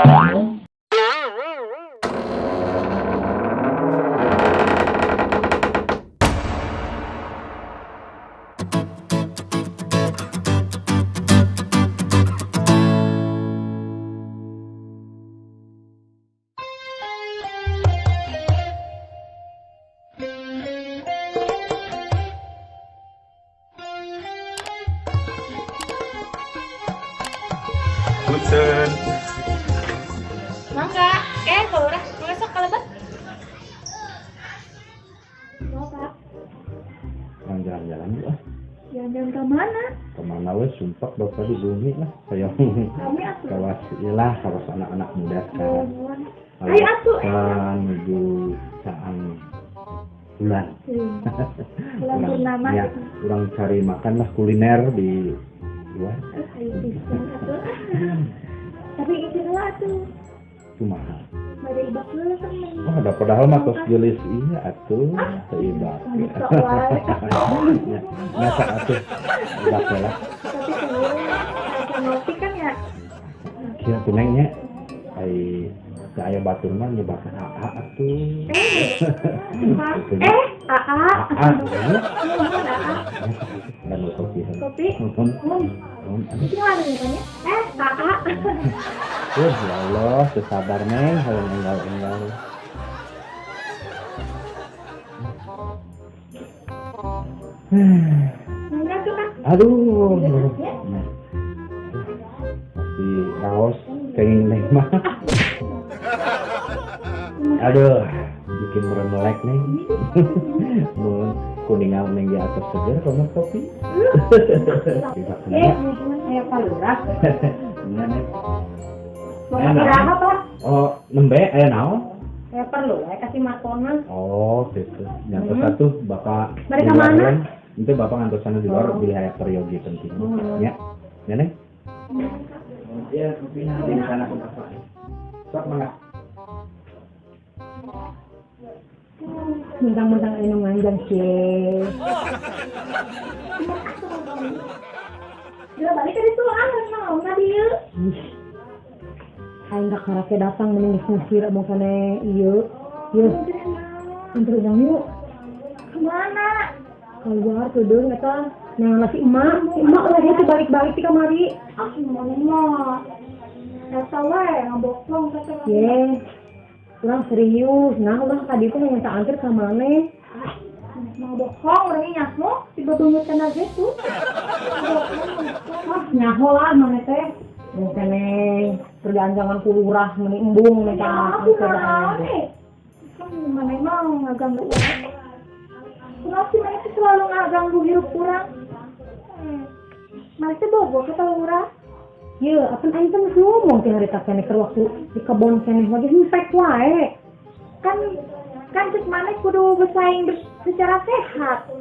Punten. Mangga, Pak Lurah, mangga sok kalebet. Mau, Pak? Yang jalan-jalan yuk ah. Jalan-jalan ke mana? Kemana we sumpah bapak di bumi lah. Saya Kami atuh. Kawas iyalah, kawas anak-anak muda sekarang. Ayo atuh. Kan menuju caang bulan. Bulan purnama. Ya, kurang cari makan lah kuliner di luar. Ayo bisa atuh. Tapi itu lah atuh. Itu mahal. Bade ibak heula temen. Oh, ada padahal mah tos geulis iya atuh, teu ibak. Bisa wae. Ya, biasa atuh. Ibak lah. Tapi kalau ngopi kan ya. Kieu tuh Neng nya. Ai teu aya batur mah nyebakan AA atuh. AA. AA. Nuhun AA. Dan kopi. Kopi. Nuhun. Nuhun. Nuhun. Itu ada nya? AA. Ya Allah, sesabar Neng, hayang enggal-enggal. Mangga tuh, Kak. Aduh. Ya. Nah. Pasti raos kenging Neng mah. Aduh, bikin meremelek Neng. Mun kuningal Neng di atas seger kono kopi. Tidak Eh, aya Pak Lurah. Nya Neng. Bapak iraha, Pak? Oh, nembe aya naon? Saya perlu ya kasih matona. Oh, gitu. Nyantos satu Bapak. Mereka mana? Nanti Bapak ngantosan di luar beli aya peryogi penting. Ya. Ya, Neng? Ya, kopinya di sana ku Bapak. Sok mangga. Mentang-mentang anu nganjang sih. Gila balik ke situ ah, naon ka dieu? Aing gak karake datang mending geus ngusir mau kene ieu. Ieu. Antar urang yuk. Kemana? Keluar tuh eta. Nah, si emak, emak lagi tuh balik-balik ti kamari. Ah, emak. Eta we ngabokong teh. Ye. Urang serius, nah urang ka dieu teh minta antar ka maneh. Ah, mau bohong orangnya nyaho, tiba banget kena gitu. Ah, nyaho lah maneh teh. Mungkin perganjangan ku lurah meni embung minta antar. Kan maneh mah ngaganggu urang. Kenapa sih maneh teh selalu ngaganggu hirup urang? Maneh teh bogoh ka lurah. Ye, apan aing teh geus ngomong teh harita keneh keur waktu di kebon keneh lagi hempek wae. Kan cek maneh kudu bersaing secara sehat.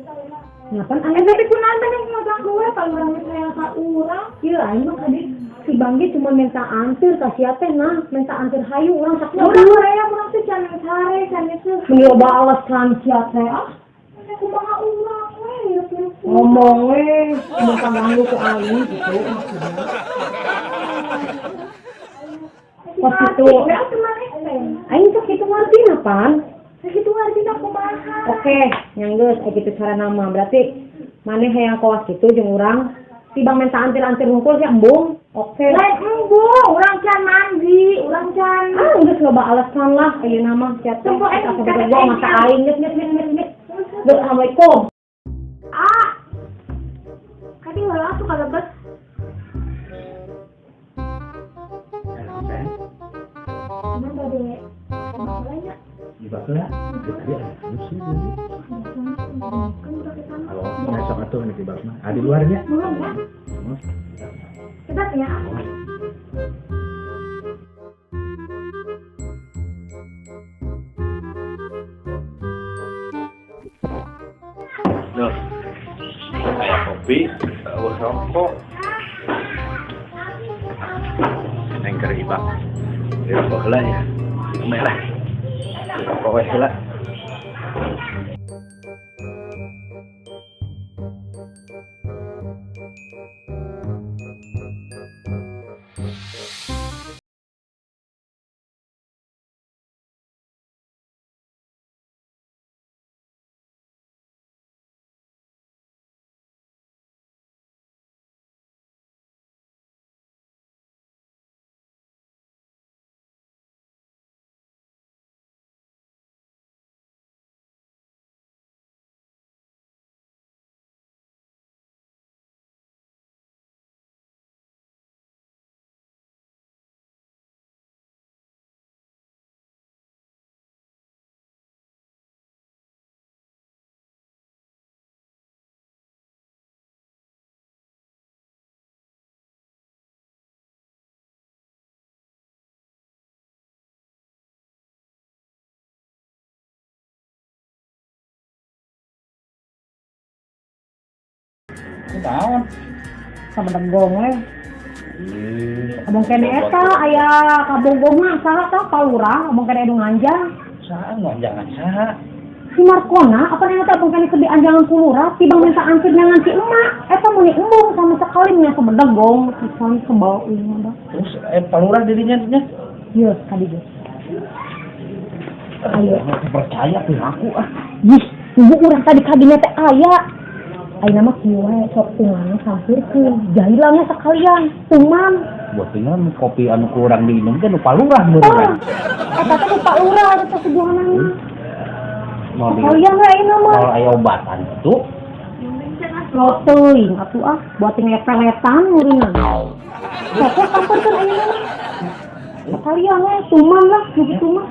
Ngapan aing tapi kunaon maneh ngaganggu we ka lurah geus hayang ka urang. Ye, aing mah kadi si Banggi cuma minta antir ka sia teh nah, minta antir hayu urang sakna. Urang hayang urang teh can sare, can geus. Meni loba alasan sia teh ah. Kumaha urang we hirup-hirup. Ngomong we, mun kaganggu ku aing gitu maksudna. Pas itu, aing teh kitu ngartina pan. Kitu ngartina kumaha? Oke, nya geus aya kitu cara nama. Berarti maneh hayang kawas kitu jeung urang tibang minta antir-antir hungkul sia embung. Oke. Lain embung, urang can mandi, urang can. Ah, geus loba alasan lah ayeuna mah sia teh. Asa boga masa aing geus geus geus geus. Geus, assalamualaikum. Ah. Kadi heula atuh kalebet. Emang bade masalahnya? Ibak lah, tadi ada sih jadi. Kan udah kita. Halo, nggak sok atuh nih ibak mah. Ah di luarnya. Belum ya? Kita ya. Loh, kayak kopi, rokok, nengker ibak. Rokok lah ya, merah. Rokok weh lah. Kunaon? Sabedegong we. Abong kene eta aya kabogoh mah saha tah Pak Lurah, abong kene anu nganjang. Saha nganjangan saha? Si Markona, apa yang eta abong kene keur dianjangan ku lurah, tibang minta ansir ngangan si emak. Eta mun embung sama sekali nya sabedegong pisan sebal ieu mah. Terus Pak Lurah dirinya nya? Ieu kadi ge. Ayo, percaya tuh aku ah. Ih, ibu urang tadi kadinya teh aya. Ayeuna mah kieu we sok tungan sampurkeun. Jahilangnya sekalian, tuman. Buat tinggal kopi anu kurang diinum teh nu Pak Lurah meureun. Eta teh nu Pak Lurah eta suguhanana. Sekalian we ayeuna mah. Moal aya obatan kitu. Lo teuing atuh ah, buat tinggal peletan meureunna. Sok sampurkeun ayeuna mah. Sekalian we tuman lah nu kitu mah.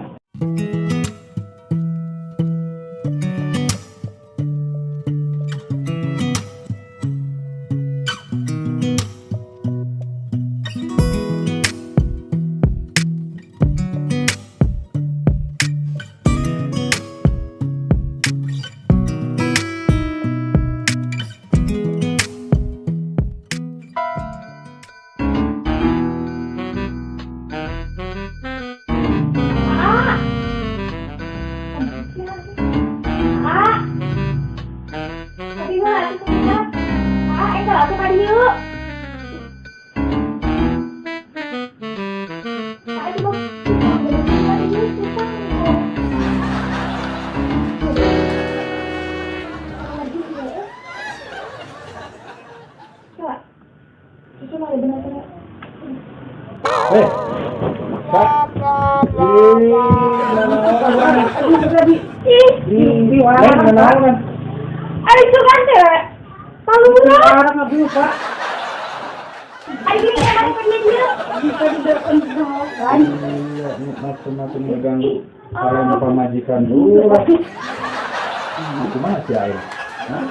Ari sugan teh. Pak Lurah. Ari gini emang pengen dia. Iya, macam-macam ngeganggu kalau pamajikan lurah. Kumaha sih aing? Hah?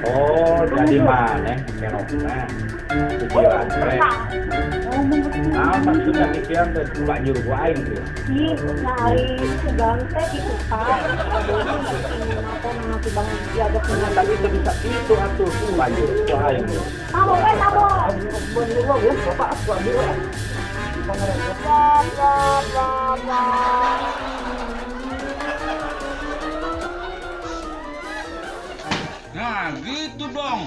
Oh, jadi maneh kerokna. Pikiran teh. Nah, maksudnya pikiran teh Pak juru ku aing teh. Ih, nah ari sugan teh kitu Pak. Tapi teu bisa kitu atuh Pak juru ku aing. Tabo we tabo. Nah, gitu dong.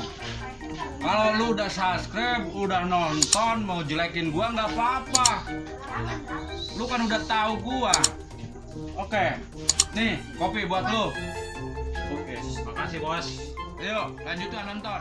Kalau lu udah subscribe, udah nonton, mau jelekin gua nggak apa-apa. Lu kan udah tahu gua. Oke, nih kopi buat lu. Oke, makasih bos. Ayo lanjutkan nonton.